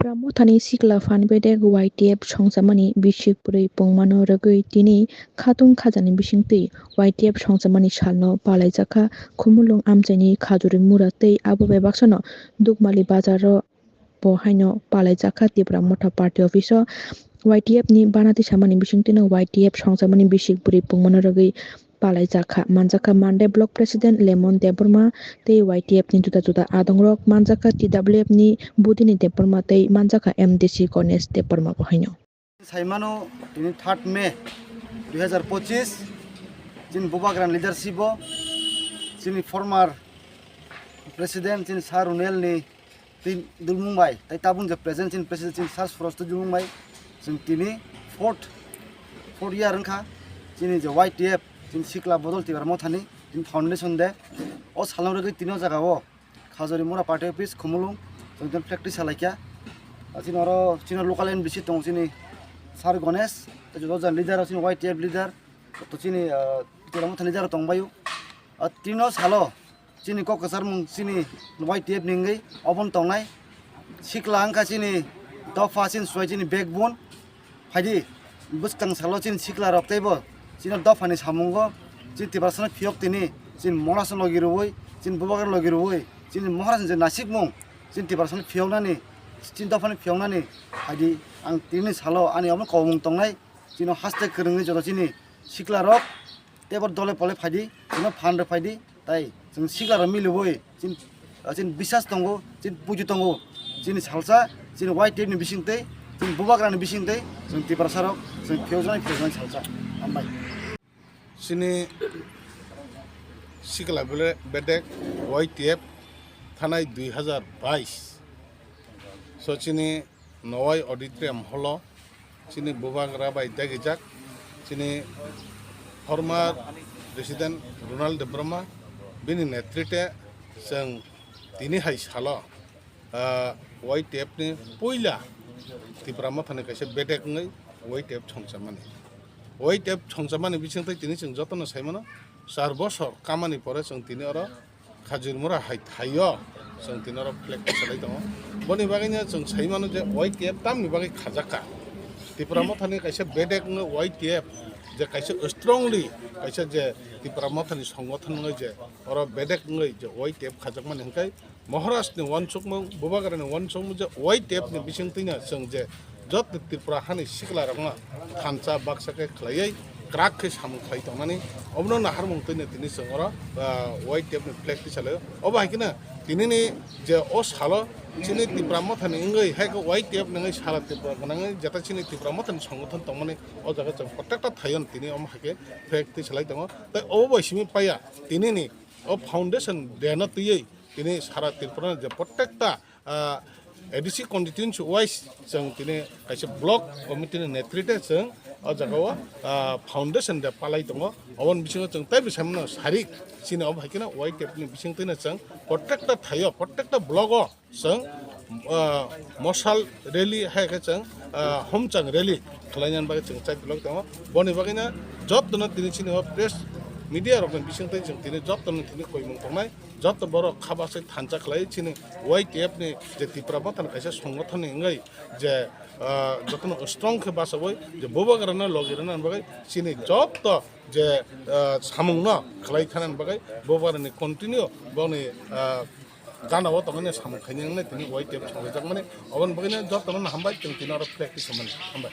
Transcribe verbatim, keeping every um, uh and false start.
Tipra Mothani sikla phan bedek Y T F songchamani bisik bwrwi pungmano rwgwi tini khatung khajani bisingtwi Y T F songchamani salno palaijakha Khumulwng amchaini Khajuri Mura tei abo bai baksano Dukmali bazaro bo haino palaijakha Tipra Motha Party office o Y T F ni banati samani bisingtwino Y T F songchamani bisik bwrwi pungmano rwgwi palaijakha. Manjakha Mande Block President Lemon Debbarma tei Y T F ni juda juda adongrok, manjakha T W F ni Budini Debbarma tei manjakha M D C Ganesh Debbarma bo haino. Saimano tini third May dui hazar pochis, chini Bubagrani leadership o chini former president chini Sir Runel ni tin dulmung bai, tai tabun je present chini president chini Sir Surasto dulmung bai, chini tini fourth, fourth year wngkha, chini je Y T F, chini sikla bodol Tipra Mothani, chini foundation day, o salno rwgwi tini o jaga o Khajuri Mura Party Office, Khumulwng, chwng tini practice salaikha. Ah, chini oro chini local M D C tongo chini Sir Ganesh, tei joto jani leader, chini Y T F leader, joto chini, ah, Tipra Motha leader tongbaio. Ah, tini o salo chini kok kwcharmung chini Y T F ni wngwi obono tongnai. Sikla wngkha chini dopha, chini suai, chini backbone. Phaidi, bwskang salo chini sikla rok teibo chini dophani samungo chini Tiprasano phiyok tini, chini Maharasno logi rwui, chini Bubagrano logi rwui, chini Maharasni je nasikmung chini Tiprasano phiyoknani, chini dophani phiyoknani. Phaidi, ang tini salo ani omo kobomung tongnai, chini haste kwrwngwi joto chini sikla rok teibo dole pole phaidi, chini phan rw phaidi. Tai chwng sikla rok miliui chini, chini bisas tongo, chini puju tongo, chini salsa, chini Y T F ni bising tei, chini Bubagrani bising tei, chwng Tiprasa rok chwng phiyokjaknai phiyokjaknai salsa. Hambai. Chini sikla bele-, bedek Y T F thanai dui hazar bais. So chini Nowai Auditorium Hall o chini Bubagra bai dagijak chini former President Ronald Debbarma bini netrite chwng tini hai salo, ah, Y T F ni puila Tipra Mothani kaisa bedek wngwi Y T F songchamani. Y T F songchamani bisingtwi tini chwng jotono saimano char bosor kamani pore chwng tini oro Khajurmura hai thaio chwng tini oro flag tisalai tongo. Boni bagwino chwng sai mano je Y T F tamni bagwi khajakka. Tipra Mothani kaisa bedek wngwi Y T F je kaisa strongly kaisa je Tipra Mothani songothon wngwi je oro bedek wngwi je Y T F khajakmani hwnkhe Maharashtrani uansukmung, Bubagrani uansukmung je Y T F ni bisingtwino chwng je joto Tripura hani siklarokno thansa baksa khe khlaiwi kwrak khe samung khlai tongnani, obono naharmung twino tini chwng oro, ah, Y T F ni flag tisalaio. Obo hai kheno tinini je o salo chini Tipra Mothani wngwi hai khe Y T F ni wngwi sara Tripura gwnangwi jeta chini Tipra Mothani songothon tongmani o jaga chwng protekta thaio tini omo hai khe flag tisalai tongo. Tei obo bai simi paiya tinini o foundation day no twiwi tini sara Tripura je protekta, ah, A D C constituency wise chwng tini kaisa block committee ni netrite chwng o jaga o, ah, foundation day palai tongo. Oboni bisingo chwng teibo saimano sarik chini obo hai kheno Y T F ni bisingtwino chwng protekta thaio, protekta block o chwng, ah, mosal rally hai khe chwng, ah, homchang rally khlainani bagwi chwng chai tongwi tongo. Boni bagwino jotono tini chini o press media rokni bisingtwi chwng tini jotono tini koimung tongnai. Joto borok kha bachai thansa khlai chini Y T F ni je Tipra Mothani kaisa songothon ni wngwi je, ah, jotono strong khe bachawi je Bubagrano logi rwna bagwi chini joto je, ah, samungno khlai thana bagwi Bubagrani continue boni, ah, gana o tongmani samung khainai tini Y T F songlaijak mani oboni bagwino jotono hambai chwng tini oro practice mani hambai.